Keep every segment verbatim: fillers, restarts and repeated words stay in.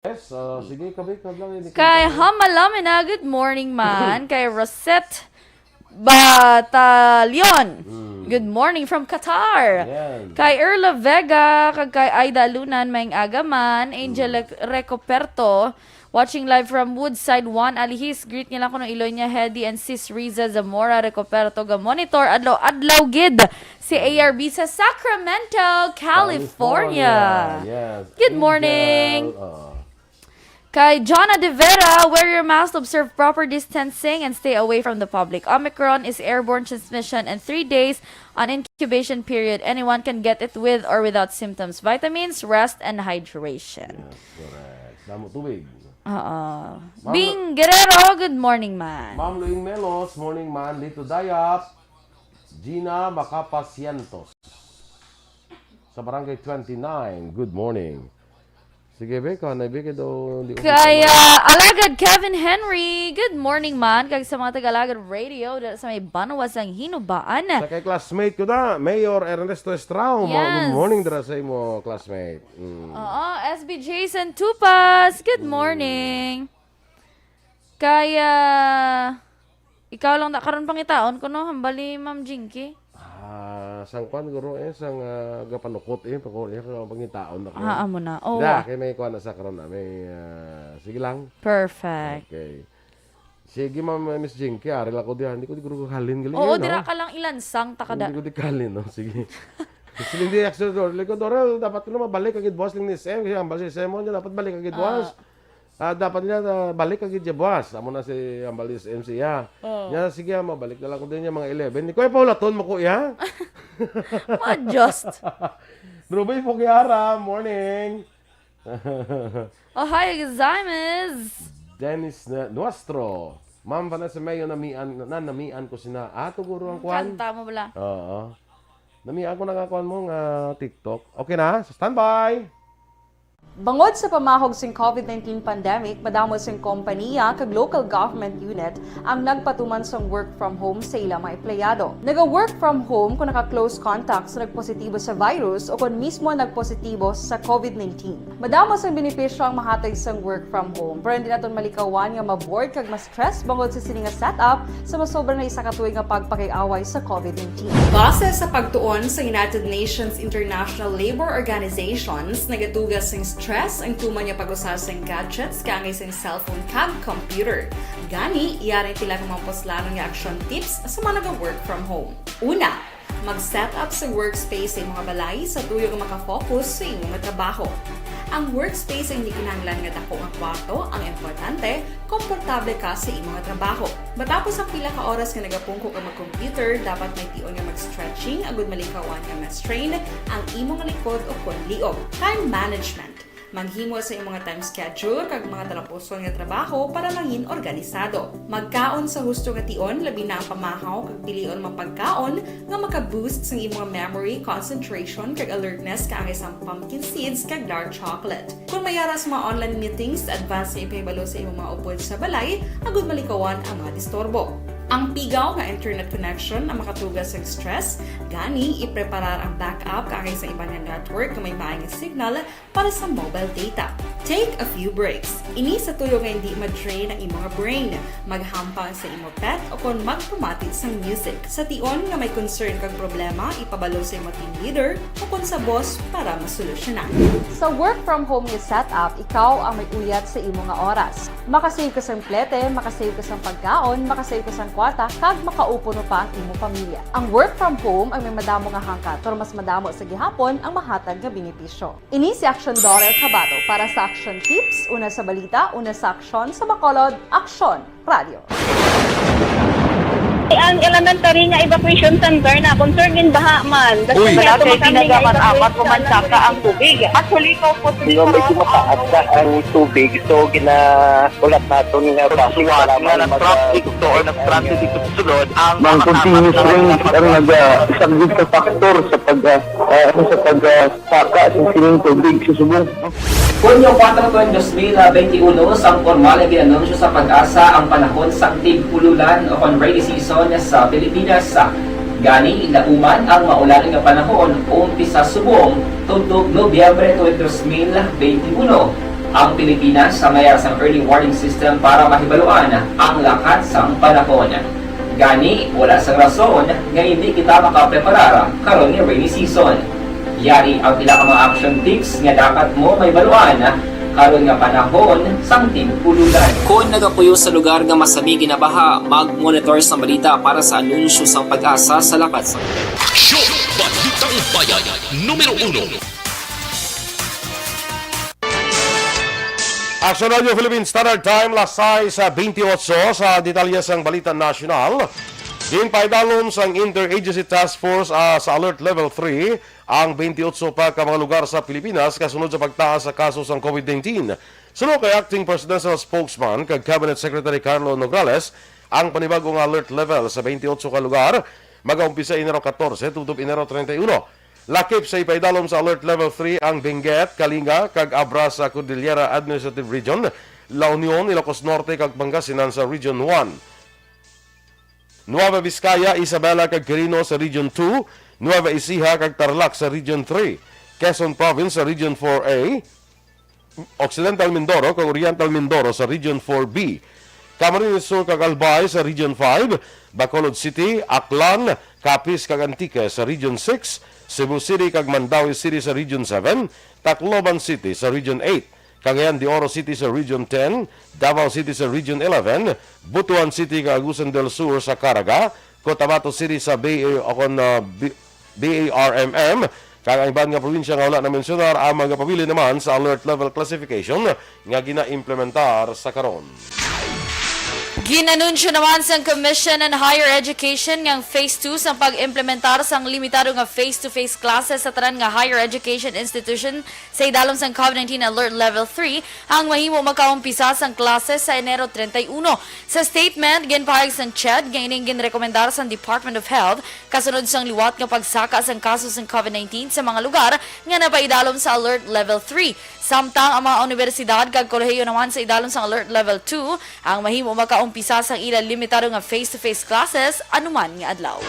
Yes, ah, sige, kabi, kablang, hindi ko Kay kablang. Hamalamina, good morning man. Kay Rosette Batalion, Mm. good morning from Qatar. Yan. Kay Erla Vega, kag kay Aida Lunan, maayong aga man. Angel Mm. Rec- Recoperto, watching live from Woodside, Juan Alihis. Greet niya lang kuno Iloy niya, Hedy, and Sis Riza Zamora Recoperto. Ga-monitor adlaw-adlaw gid si A R B sa Sacramento, California. Yes. Good Angel, morning. ah. Kay Jonna De Vera, wear your mask, observe proper distancing, and stay away from the public. Omicron is airborne transmission and three days on incubation period. Anyone can get it with or without symptoms. Vitamins, rest, and hydration. Yes, correct. Damo tubig. Oo. Ma'am- Bing Guerrero, good morning man. Ma'am Luing Melos, morning man. Lito Dayap, Gina Macapasientos. Sa Barangay twenty-nine, good morning. Sige, be, ka na, be, kay daw, di ko Kaya, makita. Alagad Kevin Henry, good morning man. Kag sa mga taga-Alagad Radio, dira sa may banwa sang Hinubaan. Sa kay classmate ko na, Mayor Ernesto Estrao. Mo- Yes. Good morning dira sa imo, classmate. Mm. Oo, S B Jason Tupas, good morning. Kaya, ikaw lang na karon pangitaon ko, no? Hambali, Ma'am Jinky. Ah, sang kwan guro eh, sang ah, gapanukot eh, pako eh, kaya pangitaon ako. Ah, amo na. Oh. Da, kay may kwan na sa karon na, may ah, sige lang. Perfect. Okay. Sige, Ma'am, Miss Jinky, ari lang ko diyan. Hindi ko di guro halin gali. Oo, no? Dira ka lang ilansang takada. Hindi ko di kalin, no? Sige. Sige, hindi, actually, Dor-, Liko Dorel, dapat ko na mabalik agad buwas lang ni S M. Kasi ang balik si S M mo, dapat balik agad buwas. Ah, dapat niya na balik agad siya buwas. Amo na si ang balik si S M siya. Oh. Niya, sige, mabalik na lang ko din niya mga eleven. Di ko ay pahulaton mo ko, iya? Ma-adjust. Ruby Pugiara, morning. Ohayo gozaimasu. Dennis na, Nuestro. Ma'am Vanessa Mayo, namian, na, namian ko sina. Ah, tuguro ang kwan. Kanta mo bala. Oo. Namian ko na nga kwan mo nga TikTok. Okay na? So, standby! Bangod sa pamahog sing COVID nineteen pandemic, madamo sing kompaniya kag local government unit ang nagpatuman sang work from home sa ila mga empleyado. Naga-work from home kung naka-close contact sa nagpositibo sa virus o kon mismo nagpositibo sa COVID nineteen. Madamo sang benepisyo ang mahatag sang work from home, pero hindi naton malikawan nga ma-bored kag ma-stress bangod sa sini nga setup sa masobra na isa ka tuig nga pagpakig-away sa COVID nineteen. Base sa pagtuon sa United Nations International Labor Organizations, nagatuga sing stress ang tuman nga pag-usa sing gadgets kaangay sing cellphone kag computer. Gani, yari pila ka mga puslanon nga action tips sa mga naga-work from home. Una, mag-set up sa workspace sa imong balay sa tuyo nga maka-focus sa imong trabaho. Ang workspace ay hindi kinahanglan nga dako nga kwarto, ang importante, komportable ka sa imong trabaho. Matapos ang pila ka oras nga nagapungko ka mag-computer, dapat may tion nga mag-stretching agud malikawan nga ma-strain ang imong likod o kon liog. Time management. Maghimo sa imong time schedule kag mga talapuson nga trabaho para mangin organisado. Magkaon sa husto nga tion, labi na ang pamahaw kag pilion mga pagkaon nga maka-boost sang imong memory, concentration, kag alertness kaangay sang pumpkin seeds kag dark chocolate. Kung may ara sa mga online meetings, advance nga ipahibalo sa imong mga upod sa balay agud malikawan ang mga disturbo. Ang pigaw nga internet connection ang makatuga sang stress, gani ipreparar ang backup kaangay sa iban nga network nga may maay nga signal para sa mobile data. Take a few breaks. Ini sa tuyo nga hindi ma-drain ang imong brain. Maghampang sa imo pet o kon magpamati sang music. Sa tion nga may concern kag problema, ipabalo sa imo team leader o kon sa boss para masolusyonan. Sa work from home nga setup, ikaw ang may uyat sa imo nga oras. Makasave ka sang plete, makasave ka sang pagkaon, makasave ka sang kwarta, kag makaupo pa ang imo pamilya. Ang work from home ay may madamo nga hangkat, pero mas madamo sa gihapon ang mahatag nga benepisyo. Ini si Aksyon Dorel Cabato para sa Aksyon Tips, una sa balita, una sa aksyon, sa Bacolod, Aksyon Radio. Ang elementary nga evacuation center na concern in baha man. Basta Uy. kaya Wala kay tumakami nga ginagapan evacuation apat ko man center saka ang tubig. Actually, ko po Medyo, medyo mataas na ang tubig. So, ginaulat naton nga traffic Kasuwat para nga mag- nag-traffic to or nag-transit dito sa sulod ang Ang makatapat continuous na rain mga ang nagasaglit sa factor sa pag ah, ah, ano, sa pag ah, saka sa sining tubig sa subong. Hunyo kuwatro, dos mil benti uno, sang pormal nga gin-anunsyo sa PAGASA ang panahon sang tig-ululan o kon rainy season sa Pilipinas. Gani, lauman ang maulan nga panahon umpisa subong tubtob Nobyembre tuig dos mil benti uno. Ang Pilipinas sa mayar sang early warning system para mahibaluan ang lakat sang panahon. Gani, wala sang rason nga hindi kita makapreparar karon nga rainy season. Yari ang pila ka mga action tips nga dapat mo mahibaluan karon nga panahon sang tig-ulugan. Kon nagapuyo sa lugar nga masami ginabaha, mag-monitor sa balita para sa anunsyo sang PAGASA sa lakat sang Aksyon! Balitang Bayan, numero uno. Aksyon Radio Philippines Standard Time, las sais bentiocho. Sa detalye sang balita nasyonal, ginpaidalom sang Interagency Task Force, ah, sa Alert Level three ang bentiocho pa ka mga lugar sa Pilipinas kasunod sa pagtaas sa kaso sang COVID nineteen. Suno kay Acting Presidential Spokesman kag Cabinet Secretary Carlo Nograles, ang panibag-o nga alert level sa bentiocho ka lugar magaumpisa Enero catorce tubtob Enero treinta y uno. Lakip sa ipaidalom sa Alert Level three ang Benguet, Kalinga, kag Abra sa Cordillera Administrative Region, La Union, Ilocos Norte, kag Pangasinan sa Region one. Nueva Vizcaya, Isabela, kag Quirino sa Region two, Nueva Ecija, kag Tarlac sa Region three, Quezon Province sa Region four A, Occidental Mindoro kag Oriental Mindoro sa Region four B, Camarines Sur kag Albay sa Region five, Bacolod City, Aklan, Capiz kag Antique sa Region six, Cebu City kag Mandaue City sa Region seven, Tacloban City sa Region eight, Cagayan de Oro City sa Region ten, Davao City sa Region eleven, Butuan City kag Agusan del Sur sa Caraga, Cotabato City sa B A, o kon, ah, B-, B A R M M, kag ang iban nga probinsya nga wala na mensyonar ang magapabilin naman sa alert level classification nga ginaimplementar sa karon. Ginanunsyo naman sang Commission on Higher Education nga ang phase two sang pag-implementar sang limitado nga face-to-face classes sa tanan nga higher education institution sa idalom sang COVID nineteen Alert Level three ang mahimo makaumpisa sang klase sa Enero treinta y uno. Sa statement, ginpahayag sang CHED nga ining ginrekomendar sang Department of Health kasunod sang liwat nga pagsaka sang kaso sang COVID nineteen sa mga lugar nga napaidalom sa Alert Level three. Samtang ang mga unibersidad kag kolehiyo naman sa idalom sang Alert Level two ang mahimo makaumpisa sang ila limitado nga face-to-face classes anuman nga adlaw.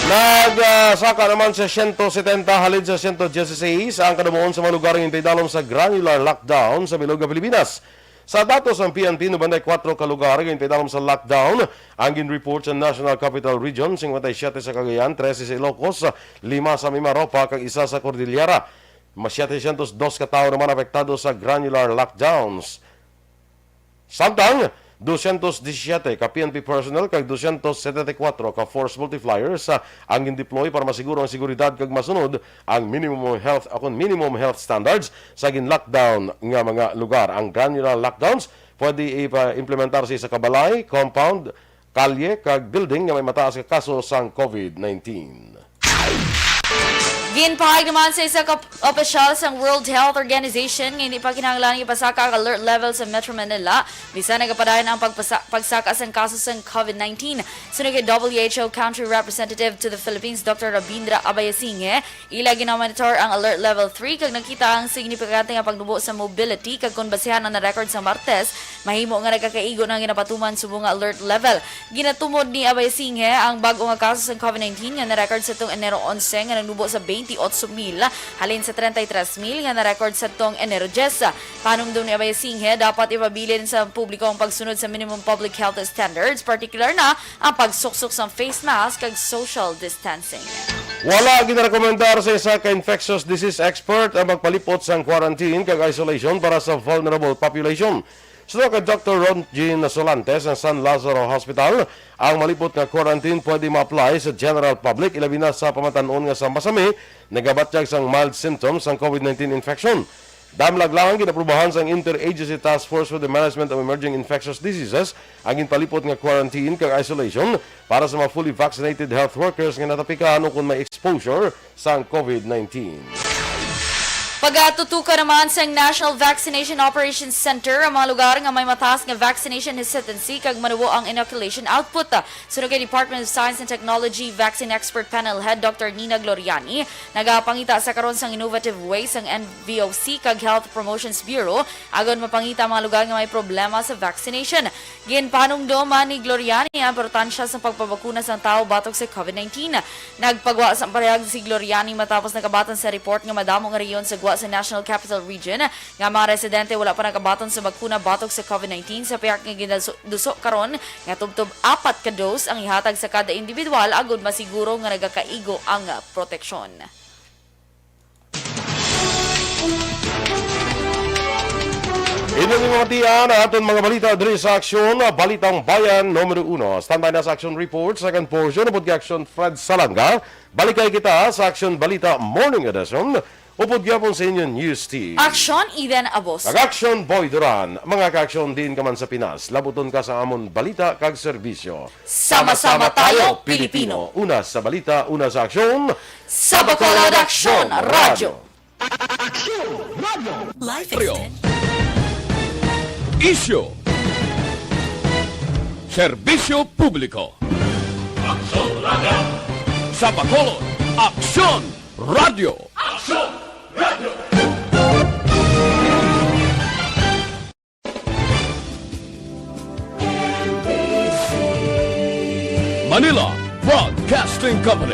Nagsaka naman sa siyento setenta halin sa siyento dieciséis ang kadumuon sa mga lugar nga ginpaidalom sa granular lockdown sa bilog nga Pilipinas. Sa datos sang P N P, noventa y cuatro ka lugar nga ginpaidalom sa lockdown ang gin-report sa National Capital Region, cincuenta y siete sa Cagayan, trese sa Ilocos, lima sa Mimaropa, kag isa sa Cordillera. Mas setecientos dos ka tawo naman apektado sa granular lockdowns. Samtang, doscientos diecisiete ka P N P personnel kag doscientos setenta y cuatro ka force multipliers, ah, ang gin-deploy para masiguro ang seguridad kag masunod ang minimum health, o kon minimum health standards sa gin-lockdown nga mga lugar. Ang granular lockdowns pwede ipa-implementar sa isa ka balay, compound, kalye, kag building nga may mataas nga kaso sang COVID nineteen. Ginpahayag naman sa isa ka opisyal sang World Health Organization nga hindi pa kinahanglan ipasaka ang alert level sa Metro Manila, bisan nagapadayon ang pagpasa-, pagsaka sang kaso sang COVID nineteen. Suno kay W H O Country Representative to the Philippines, Doctor Rabindra Abayasinghe, ila ginamonitor ang Alert Level three kag nakita ang signifikante nga pagnubo sa mobility, kag kon basihan ang na-record sa Martes, mahimo nga nagakaigo na ang ginapatuman subong nga alert level. Ginatumod ni Abayasinghe ang bag-o nga kaso sang COVID nineteen nga na-record sa tong Enero onse nga nagnubo sa twenty-eight mil halin sa treinta y tres mil nga na-record sa tong Enero diyes. Panumdom ni Abayasinghe, dapat ipabilin sa publiko ang pagsunod sa minimum public health standards, partikular na ang pagsuksok sang face mask kag social distancing. Wala ginarekomendar sa isa ka infectious disease expert ang magpalipot sang quarantine kag isolation para sa vulnerable population. Suno kay Doctor Ron Jean Solante sa San Lazaro Hospital, ang malipot nga quarantine pwede ma-apply sa general public, ilabi na sa pamatan-on nga sa masami nagabatyag sang mild symptoms sang COVID nineteen infection. Damlag lang, ginaprobahan sang Interagency Task Force for the Management of Emerging Infectious Diseases ang ginpalipot nga quarantine kag isolation para sa mga fully vaccinated health workers nga natapikan o kon may exposure sang COVID nineteen. Pagatutukan naman sang National Vaccination Operations Center ang mga lugar nga may mataas nga vaccination hesitancy kag manubo ang inoculation output. Suno kay Department of Science and Technology Vaccine Expert Panel Head Doctor Nina Gloriani, nagapangita sa karon sang innovative ways ang N V O C kag Health Promotions Bureau agod mapangita ang mga lugar nga may problema sa vaccination. Ginpahanumdom man ni Gloriani ang importansya sa pagpabakuna sang tawo batok sa COVID nineteen. Nagpagwa sang pahayag si Gloriani matapos nakabatan sa report nga madamo nga rehiyon sa gwa sa National Capital Region nga mga residente wala pa nakabaton sa bakuna batok sa COVID nineteen, sa pihak nga ginaduso karon nga tubtob apat ka dose ang ihatag sa kada individual agud masiguro nga nagakaigo ang proteksyon. Inyong mabatian ang aton mga balita diri sa Aksyon, Balitang Bayan numero uno. Standby na sa Aksyon Report, second portion, upod kay Aksyon Fred Salanga. Balikay kita sa Aksyon Balita Morning Edition, upod gyapon sa inyo News Team. Aksyon, Eden Abos. Kag Aksyon, Boy Duran. Mga ka-aksyon, diin ka man sa Pinas, labuton ka sa amon balita kag serbisyo. Sama-sama tayo, Pilipino. Una sa balita, una sa aksyon. Sa Bacolod Aksyon Radyo. Aksyon Radyo. Life Extend. Isyu. Serbisyo publiko. Aksyon Radyo. Sa Bacolod, Aksyon Radyo. Aksyon Radyo. Manila Broadcasting Company.